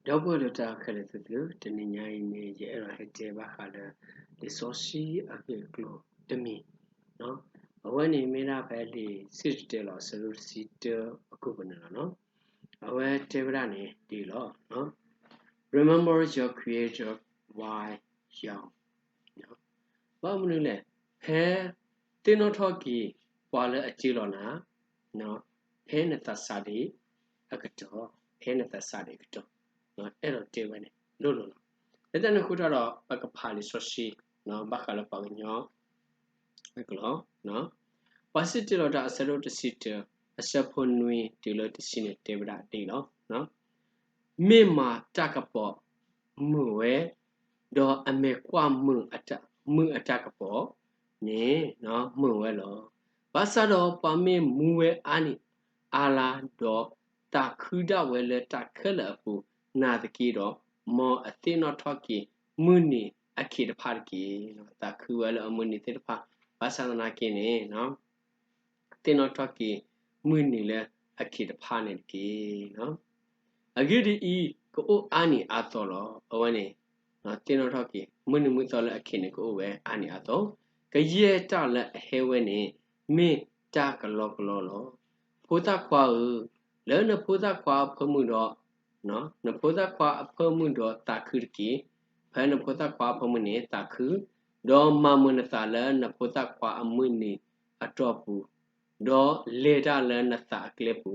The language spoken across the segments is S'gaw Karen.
ဒီပုၢ်ဝဲၢ်ဒီးတၢ်ခဲလၢာ်သ့ၣ်သု, တနံၤညါအံၤန့ၣ် ယအဲၣ်ဒိးဟဲတဲဘၣ်ဃးလၢ လံာ်စီဆှံအဂ့ၢ်အကျိၤတမံၤ, အဝဲန့ၣ်မ့ၢ်ဒၣ်ဖဲလံာ်စံၣ်တဲၤတဲလီၤအဆၢဒိၣ်တဆံတၢအခိၣ်ပူၤန့ၣ်လီၤ. အဝဲတဲဝဲဒၣ်န့ၣ်ဒ်အံၤလီၤ. Remember your Creator while young. ဘၣ်မနုၤလဲၣ်, ဖဲသ့ၣ်နီၣ်ထီၣ်က့ၤပှၤလၢအတ့လီၤနၤ, ဖဲနသးစၢ်ဒံးအကတီၢ်, ဖဲနသးစၢ်ဒံးအကတီၢ်, အဲၣ်ဒိးတဲဝဲန့ၣ်လိၤလိၤလီၤ. လၢတၢ်န့ၣ်အဃိတၢ်ဒီး ပကဖးလံာ်စီဆှံ ဘၣ်ဃးလၢပှၤကညီအကျိာ်, ပှၤစံၣ်တဲၤတဲလီၤတၢ်အဆၢဒိၣ်တဆံတၢ, အဆၢဖိနွံတုၤလၢတဆံန့ၣ် တဲဝဲဒၣ်ဒ်အံၤလီၤ. မ့ၢ်မၤတၢ်ကပီၤမုာ်ဝဲ, ဒီးအမဲာ်ကွၢ်မုာ်အတၢ်, မုာ်အတၢ်ကပီၤန့ၣ် မုာ်ဝဲလီၤ. ဘၣ်ဆၣ်ဒီးပှၤမ့ၢ်မူဝဲအါနံၣ်အါလါ, ဒီးသးခုဒၣ်ဝဲလၢတၢ်ခဲလၢာ်အပူၤ နာ်သက့ဒီး, မ်အသ့ၣ်နီၣ်ထီၣ်က့ၤမုၢ်နံၤအခ့တဖၣ်တက့ၢ်. သးခုဝဲလၢအမုၢ်နံၤသ့ၣ်တဖၣ်, ဘၣ်ဆၣ်သနာ်က့န့ၣ် သ့ၣ်နီၣ်ထီၣ်က့ၤမုၢ်နံၤလၢအခ့တဖၣ်န့ၣ်တက့ၢ်. အဂ့ၢ်ဒ်အံၤ, ကအိၣ်အါနံၣ်အါသီလီၤ. အဝဲန့ၣ် သ့ၣ်နီၣ်ထီၣ်က့ၤ မုၢ်နံၤမုၢ်သီလၢအခ့န့ၣ် ကအိၣ်ဝဲအါနံၣ်အါသီ, ကယဲၢ်တၢ်လၢအဟဲဝဲန့ၣ် မ့ၢ်တၢ်ကလီကလီလီၤ. ဖိသၣ်ခွါဧၢ, လၢနဖိသၣ်ခွါအဖၢမုၢ်ဒီး နဖိသၣ်ခွါအဖၢမုၢ်ဒီးသးခုတက့ၢ်. ဖဲနဖိသၣ်ခွါအဖၢမုၢ်န့ၣ်သးခု, ဒီးမၤမုာ်နသးလၢနဖိသၣ်ခွါအမုၢ်နံၤအတီၢ်ပူၤ, ဒီးလဲၤတၢ်လၢနသးအကျဲပူ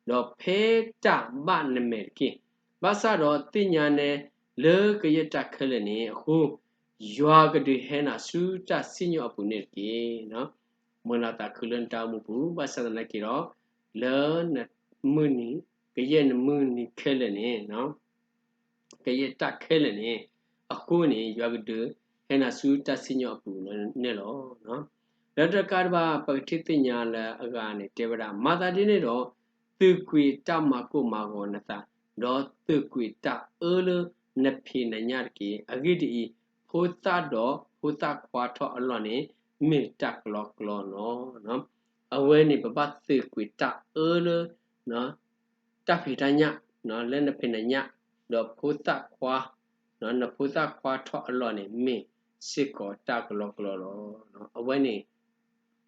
ၤ, ဒီးဖဲတၢ်ဘၣ်နမဲာ်တက့ၢ်. ဘၣ်ဆၣ်ဒီးသ့ၣ်ညါနဲလၢကယဲၢ်တၢ်ခဲလၢာ်န့ၣ်အဃိ, ယွၤကဒုးဟဲနၤဆူတၢ်စံၣ်ညီၣ်အပူၤန့ၣ်တက့ၢ်. မုာ်လၤသးခုလၢနတၢ်အိၣ်မူပူၤ, ဘၣ်ဆၣ်သနာ်က့ဒီး လၢနမုၢ်နံၤ, ကယဲၢ်နမုၢ်နံၤခဲလၢာ်န့ၣ်, ကယဲၢ်တၢ်ခဲလၢာ်န့ၣ်အဃိန့ၣ် ယွၤကဒုးဟဲနၤဆူတၢ်စံၣ်ညီၣ်အပူၤန့ၣ်လီၤ. ဒီးတကးဒံးဘၣ် ပကထံၣ်သ့ၣ်ညါလၢအဂၤန့ၣ်တဲဝဲဒၣ်, မၤသးဒ်န့ၣ်ဒီး, သုးကွံာ်တၢ်မၤကိၢ်မၤဂီၤနသး, ဒီးသုးကွံာ်တၢ်အၢလၢနဖံးနညၣ်တက့ၢ်. အဂ့ၢ်ဒ်အံၤ, ဖိသၣ်ဒီးဖိသၣ်ခွါထီၣ်အလီၢ်န့ၣ် မ့ၢ်တၢ်ကလီကလီလီၤ. အဝဲန့ၣ်ပဘၣ်သုးကွံာ်တၢ်အၢလၢ တၢ်ဖံးတၢ်ညၣ်, လၢနဖံးနညၣ်, ဒီးဖိသၣ်ခွါ, နဖိသၣ်ခွါထီၣ်အလီၢ်န့ၣ် မ့ၢ်စ့ၢ်ကီးတၢ်ကလီကလီလီၤ. အဝဲန့ၣ်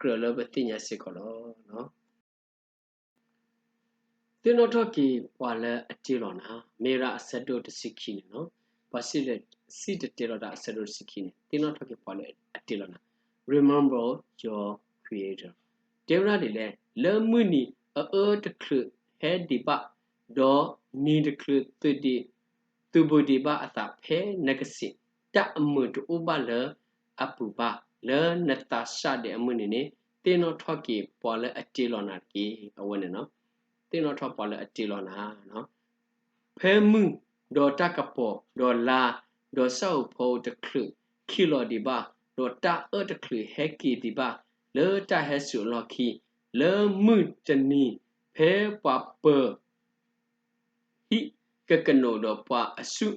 ကြၢးလၢပသ့ၣ်ညါစ့ၢ်ကီးလီၤ. သ့ၣ်နီၣ်ထီၣ်က့ၤပှၤလၢအတ့လီၤနၤ, မ့ၢ်ဝဲဒၣ်အဆၢဒိၣ်တဆံခံန့ၣ်လီၤ. ပှၤစံၣ်တဲၤတဲလီၤတၢ်အဆၢဒိၣ်တဆံခံန့ၣ် သ့ၣ်နီၣ်ထီၣ်က့ၤပှၤလၢအတ့လီၤနၤ, Remember your Creator. တဲဝဲဒၣ်ဒ်လဲၣ်, လၢမုၢ်နံၤအအၢတချုးဟဲဒံးဘၣ်, ဒီးနံၤတချုးသုးဒံး, သုးဘူးဒံးဘၣ်အသး ဖဲနကစံး, တၢ်အမုာ်တအိၣ်ဘၣ်လၢအပူၤဘၣ်, လၢနသးစၢ်ဒံးအမုၢ်နံၤန့ၣ် သ့ၣ်နီၣ်ထီၣ်က့ၤပှၤလၢအတ့လီၤနၤတက့ၢ်. အဝဲန့ၣ် သ့ၣ်နီၣ်ထီၣ်ပှၤလၢအတ့လီၤနၤ ဖဲမုၢ်, ဒီးတၢ်ကပီၤ, ဒီးလါ, ဒီးဆၣ်ဧိၤဖီဧိၤတချုးခံလီၤဒံးဘၣ်, ဒီးတၢ်အၢတချုးဟဲက့ၤဒံးဘၣ်, လၢတၢ်ဟဲစူၤအလီၢ်ခံ, လၢမုၢ်တနံၤ, ဖဲပှၤပၢၤ ဟံၣ်ကကနိးဒီးပှၤအစု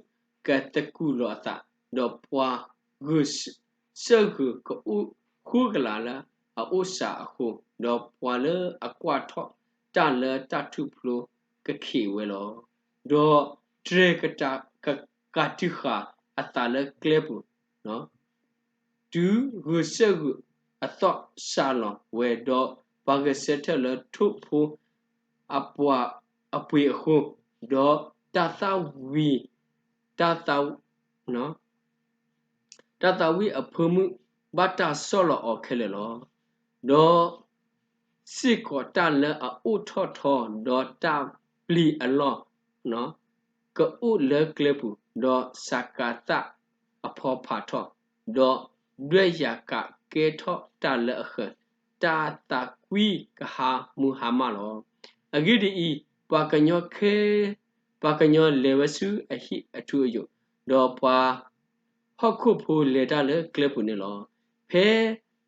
ကသကူးလီၤအသး, ဒီးပှၤဂုာ်ဆၢၣ်ဂုာ်ကအိၣ်ဃိကလာ်လၢအအိၣ်စှၤအဃိ, ဒီးပှၤလၢအကွၢ်ထီၣ်တၢ်လၢတၢ်ထူၣ်ဖျိကခံးဝဲလီၤ. ဒီးတြဲၤကကးတုၤဃာ်အသးလၢကျဲပူၤ တုၤဂုာ်ဆၢၣ်ဂုာ်အသီၣ်စှၤလီၤဝဲ, ဒီးပှၤဂဲၤဆၢထၢၣ်လၢထိၣ်ဖိအပှ့ၤအဃိ, ဒီးတၢ်သၣ်ဝံၤ, တၢ်သၣ်, တၢ်သၣ်ဝံၤအဖၢမုၢ်ဘၣ်တၢ်ဆီၣ်လီၤအီၤခဲလၢာ်လီၤ. ဒီးစ့ၢ်ကီးတၢ်လၢအအိၣ်ထီၣ်ထီ, ဒီးတၢ်ပျံၤအလီၢ် ကအိၣ်လၢကျဲပူၤ, ဒီးစးကၤသၣ်အဖီဖးထီၣ်, ဒီးဒွဲၣ်ယၤကးကဲထီၣ်တၢ်လၢအဃၢၤ, တၢ်သးကွံကဟါမူဟါမၢ်လီၤ. အဂ့ၢ်ဒ်အံၤ, ပှၤကညီခဲ, ပှၤကညီလဲၤဝဲဆူအဟံၣ်အထူအယိာ်, ဒီးပှၤဟီၣ်ခိၣ်ဖိလဲၤတၢ်လၢကျဲပူၤန့ၣ်လီၤ. ဖဲ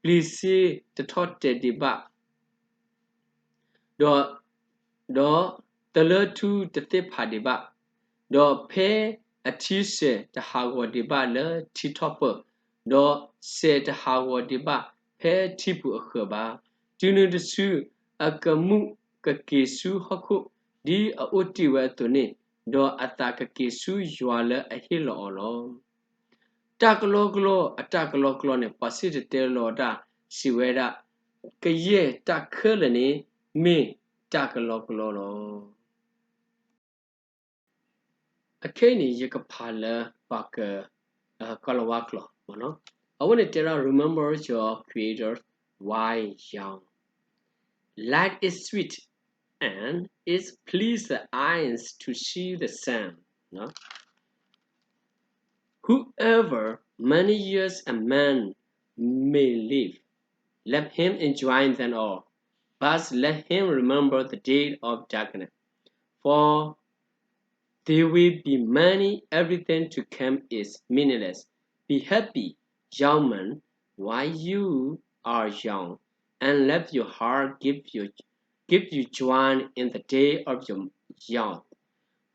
ပျံၤစ့တထီၣ်တဲာ်ဒံးဘၣ် ဒီး, ဒီးသလၢထူတသ့ၣ်ဖးဒံးဘၣ်, ဒီးဖဲအထံစဲးတဟးဂီၤဒံးဘၣ်လၢထံထီၣ်ပၢၢ်, ဒီးစဲးတဟးဂီၤဒံးဘၣ်ဖဲထံပူၤအဃၢၤဘၣ်. တုၤနုၤတစုအကမူၣ်ကက့ၤဆူဟီၣ်ခိၣ် ဒ်အအိၣ်တ့ၢ်ဝဲအသိးန့ၣ်, ဒီးအသးကက့ၤဆူယွၤလၢအဟ့ၣ်လီၤအီၤလီၤ. တၢ်ကလီကလီ အတၢ်ကလီကလီန့ၣ် ပှၤစံၣ်တဲၤတဲလီၤတၢ်စံးဝဲဒၣ်, ကယဲၢ်တၢ်ခဲလၢာ်န့ၣ် မ့ၢ်တၢ်ကလီကလီလီၤ. အခဲအံၤန့ၣ် ယကဖးလၢပှၤက, ကီၤလၤဝါကျိာ်, အဝဲန့ၣ်တဲဒၣ် remember your Creator while young. Life is sweet and it pleases the eyes to see the sun. However many years a man may live, let him enjoy them all, but let him remember the day of darkness, for there will be many, everything to come is meaningless. Be happy, young man, while you are young, and let your heart give you, give you joy in the day of your youth.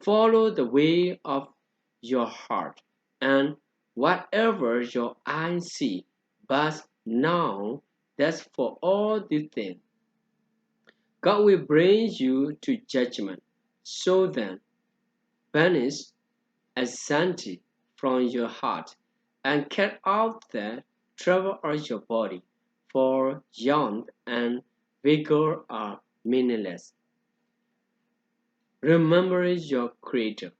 Follow the way of your heart, and whatever your eyes see, but know that for all these things, God will bring you to judgment. So then, banish anxiety from your heart and cast out the trouble of your body, for youth and vigor are meaningless. Remember your Creator.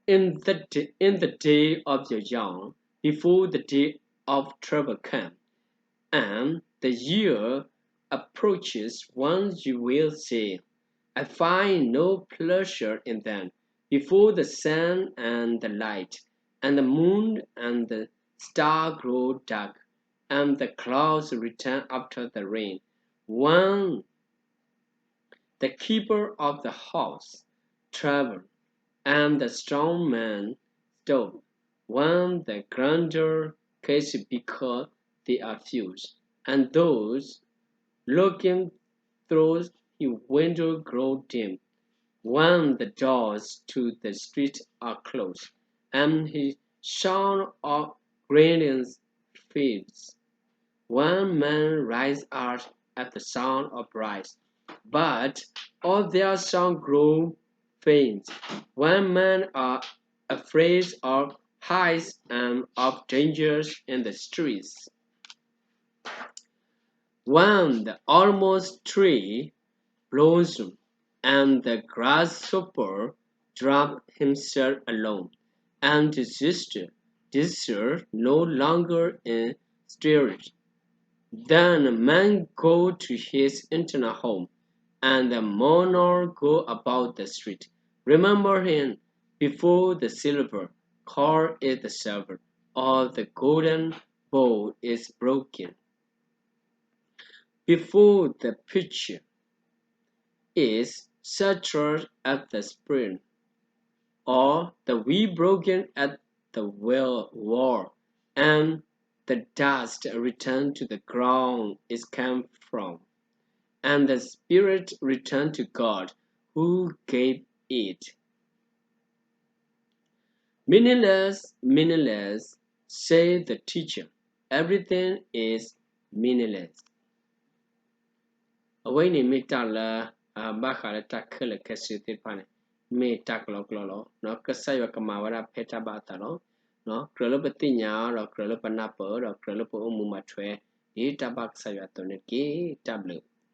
In the, d- in the day of your young, before the day of trouble come, and the year approaches when you will say, I find no pleasure in them, before the sun and the light, and the moon and the star grow dark, and the clouds return after the rain, when the keeper of the house travel, and the strong man stop, when the grandeur cases because they are few, and those looking through his window grow dim, when the doors to the street are closed, and his sound of greetings fades. One man rise out at the sound of rise, but all their sound grow faint. One man are afraid of heights and of dangers in the streets. When the almond tree blossom and the grasshopper drop himself alone, and the sister, desire no longer in spirit, then man go to his eternal home, and the mourner go about the street. Remember him before the silver cord is severed, or the golden bowl is broken, before the pitcher is shattered at the spring, or the wheel broken at the wheel wall, and the dust return to the ground it came from, and the spirit return to God who gave it. Meaningless, meaningless, say the teacher, everything is meaningless. အဝဲအံၤန့ၣ်မ့ၢ်တၢ်လၢ ဘၣ်ဃးလၢတၢ်ခဲလၢာ်ခဲဆ့သ့ၣ်တဖၣ်န့ၣ် မ့ၢ်တၢ်ကလီကလီလီၤ. ကစၢ်ယွၤကမၤဝဲဒၣ်ဖဲတၢ်ဘၣ်အသးလီၤ. ကြၢးလၢပသ့ၣ်ညါဒီးကြၢးလၢပနၢ်ပၢၢ်ဒီးကြၢးလၢပအိၣ်မူမၤထွဲ ဒ်တၢ်ဘၣ်ကစၢ်ယွၤအသိးန့ၣ်တက့ၢ်. တၢ်ဘျုး